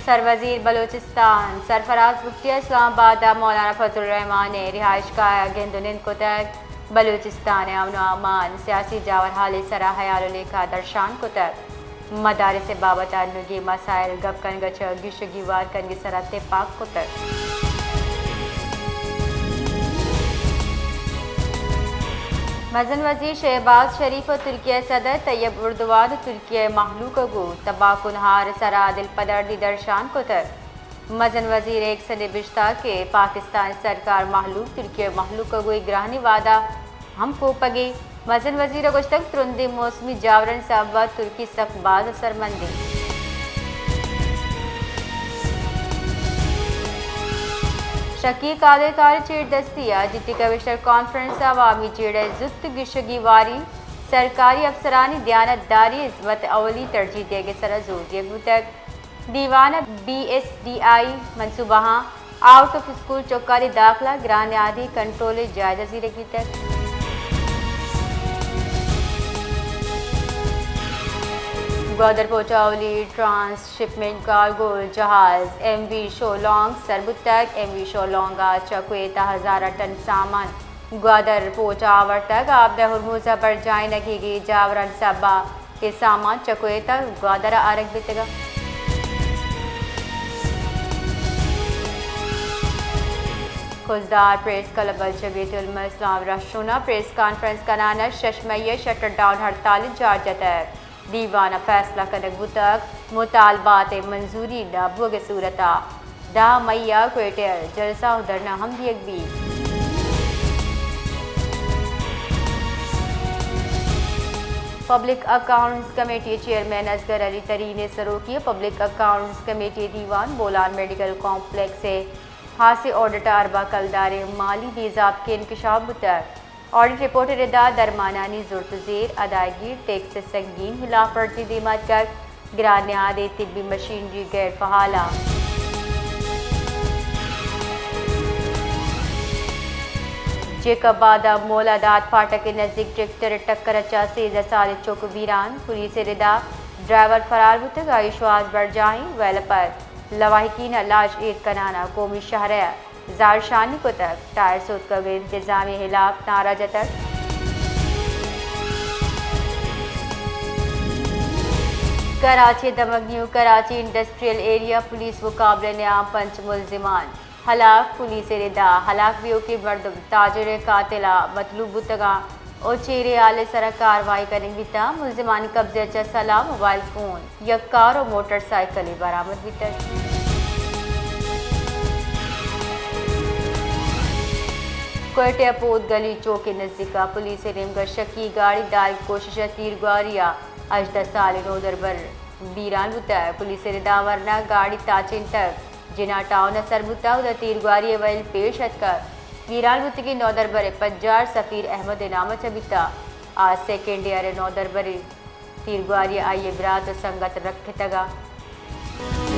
سروزیر بلوچستان سرفراز بگٹی ءَ اسلام آباد ءَ مولانا فضل الرحمان ءِ رہائشگاہ ءَ گند ءُ نند کتگ۔ بلوچستان ءِ امن ءُ امان، سیاسی جاورحال ءِ سرا ہیال ءُ لیکہ درشان کتگ۔ مدارس ءِ بابت ءَ انوگیں مسائل گپ کنگ ءَ چہ گیش ءُ گیوار کنگ ءِ سرا تپاک کتگ۔ مزن وزیر شہباز شریف ءُ ترکیہ ءِ صدر طیب اردوان ءُ ترکیہ ءِ مہلوک ءَ گوں تباہ کنہار ءِ سرا دلپدردی درشان کتگ۔ مزن وزیر ایکس ءَ نبشتہ کہ پاکستان ءِ سرکار مہلوک، ترکیہ ءِ مہلوک ءَ گوں اے گرانیں وعدہ ہم کوپگی۔ مزن وزیر ءَ گوشتگ، ترندیں موسمی جاورانی سبب ءَ ترکی سک باز اثرمند انت۔ شکی قادر کار ءِ چیر دستی ءَ ڈپٹی کمشنر کانفرنس ءَ عوامی جیڑہ ءِ زوت گیش ءُ گیواری، سرکاری افسرانی دیانت داری، ہزمت اولی ترجیح دیگ ءِ سرا زور دیگ بوتگ۔ دیوان ءَ بی ایس ڈی آئی منصوبہاں، آؤٹ آف اسکول چکانی داخلہ، گران نہادی کنٹرول ءِ جائزہ زیرگ بیتگ۔ گوادر پورٹ ءَ اولی ٹرانس شپمنٹ کارگو جہاز ایم وی شولانگ سر بوتگ۔ ایم وی شولانگ ءَ چہ کویت ءَ ہزار ٹن سامان گوادر پورٹ ءَ آورتگ۔ آبدہ ہرمز ءَ برجاہینگیگیں جاورانی سبب ءَ اے سامان چہ کویت ءَ گوادر ءَ آرگ بیتگ۔ خضدار پریس کلب ءَ چہ بیت المال اسلام رہشون ءَ پریس کانفرنس کنان ءَ شش مئی ءِ شٹر ڈاؤن ہڑتال جار جتگ۔ دیوان ءَ فیصلہ کنگ بوتگ، مطالبات ءِ منظوری نہ بوگ ءِ صورت ءَ دہ مئی ءَ کوئٹہ ءَ جلسہ ءُ دھرنا ہم دیگ بیت۔ پبلک اکاؤنٹس کمیٹی ءِ چیئرمین اصغر علی ترین ءِ سروکی ءَ پبلک اکاؤنٹس کمیٹی ءِ دیوان بولان میڈیکل کمپلیکس ءِ ہاسیں آڈٹ ءَ ارباں کلداریں مالی بیزابکیں انکشاف بوتگ۔ آڈٹ رپورٹ ءِ ردا درمانانی زرت ءُ زیر، ادائیگی، ٹیکس ءِ سنگین ہلاپ ورزی دیم ءَ اتکگ، گران نہادیں طبی مشینری غیر فعال ءَ۔ جیکب آباد ءِ مولا داد پھاٹک ءِ نزیک ٹریکٹر ءِ ٹکر ءَ چہ سیزدہ سالیں چک بیران، پولیس ءِ ردا ڈرائیور فرار بوتگ، آئی شوہاز برجاہیں ویل ءَ پر لواحقین ءَ لاش ایر کنان ءَ قومی شاہراہ ءَ زہرشانی کتگ، ٹائر سوتکگ ءُ انتظامیہ ءِ ہلاپ نعرہ جتگ۔ کراچی ءِ دمگ نیو کراچی انڈسٹریل ایریا پولیس مقابلہ ءَ نیام پنچ ملزمان ہلاک، پولیس ءِ ردا ہلاک بیوکیں مردم تاجر ءِ قاتل ءَ مطلوب بوتگاں ءُ چیریں ہال ءِ سرا کاروائی کنگ بیتگ۔ ملزمانی قبضہ ءَ چہ سلاہ، موبائل فون، یک کار ءُ موٹر سائیکلے برآمد بیتگ۔ کوئٹہ ءِ پود گلی چوک ءِ نزیک ءَ پولیس ءِ نیمگ ءَ شکی گاڑی دارگ ءِ کوشش ءَ تیرگواری ءَ ہژدہ سالیں نودربر بیران بوتگ۔ پولیس ءِ ردا ورنا گاڑی تاچینتگ، جناح ٹاؤن ءَ سر بوتگ، اودا تیرگواری ءِ ویل پیش اتکگ۔ بیران بوتگیں نودربر ءِ پجار سفیر احمد ءِ نام ءَ چہ بیتگ۔ آ سیکنڈ ایئر ءِ نودربرے۔ تیرگواری ءَ آئی ءِ برات ءُ سنگت رکھتگ ءَ۔